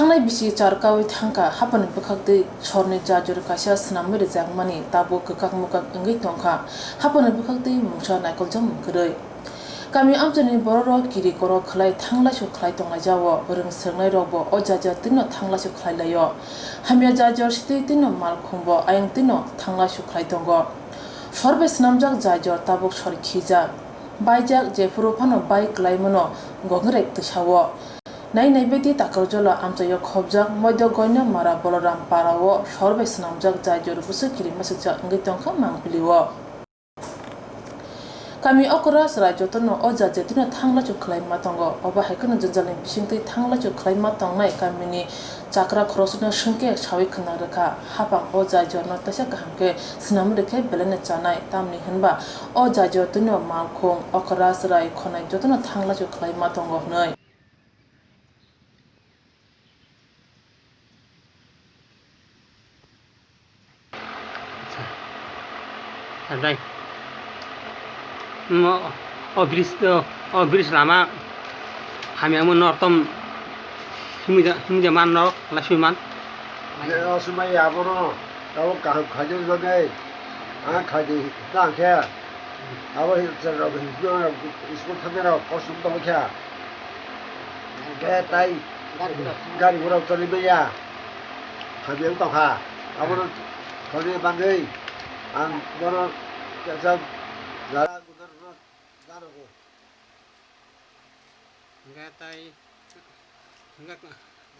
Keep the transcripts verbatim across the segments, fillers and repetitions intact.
Thangnai bisi char kaui thangkha, haphani bwkhaktwi sorni jajor kaisa swnamwi rwjakmani tabuk kwkak mwkak wngwi tongkha, haphani bwkhaktwi mungsa naikoljak kwrwi. Kami amchaini bororok kiri korok khlai thanglaisu khlai tonglaijao, rwng swrwngnairokbo o jajor twino thanglaisu khlai laio. Hamya jajor sitwi twino malkhungbo ayang twino thanglaisu khlai tongo. Sor bai swnamjak jajor tabuk sor khijak, baijak, jephuru phano bai kwlaimano gongre twisao. Nai nai beti Takarjala amchaio khobjak Moido Goino Mara Boloram Parao sor bai swnamjak jajor bwswk kiri masukjak wngwi tongkha Mangpilio. Kami okra chwrai jotono o jajatino thanglaisu khlaima tongo. Obo hai kheno jwnjalni bisingtwi thanglaisu khlaima tongnai kamini chakra khoroksano swngkhe saui khna rwkha, haphang o jajorno teisa kaham khe swnam rwkhe belaino chanai, tamni hwnba o jajatino malkhung, okra chwrai khonai jotono thanglaisu khlaima tongo hwnwi. Dai. Mo, o bridge to, o bridge lama hamya mo nortom himja, himja man norok, lasui man. Ye, o sumai abono, tabo kaham khajo jone, ang khaji tang khe, abo hi, chwng rok hi, school thangnairok kosong tong khe. Hwnkhe tai gari gura choli manya. Hamya wng tongkha. Abono choli bagwi ang bono kaisa jara guna rwna janogo. Hwnkhe tai hwnkhe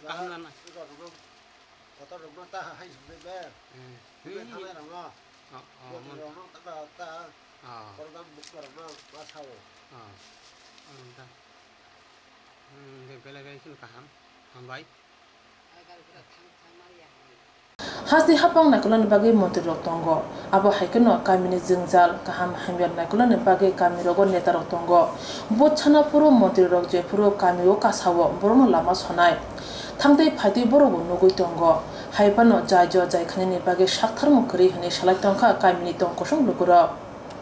kaham nana. Kotor rokno ta hai song be. Hmm. Hwnkhe thangnai rokno. Oh, oh, mon- rokno ta ta. Oh. Program bukma rokno ma sao. Oh. Oh, ta. Hmm, de belai belai sini kaham. Hambai. Hasti hapang naikolani bagwi montri rok tongo. Abo hai kheno kamini jwngjal kaham hamya naikolani bagwi kami rogo neta rok tongo. Bot sana phuru montri rok jephuru kami o kasao borokno lama sonai. Thangtwi phaitwi borokbo nugwi tongo. Hai phano jai jo jai khainani bagwi saktharmung kwrwi hwnwi salai tongkha kamini tong kosong lukurok.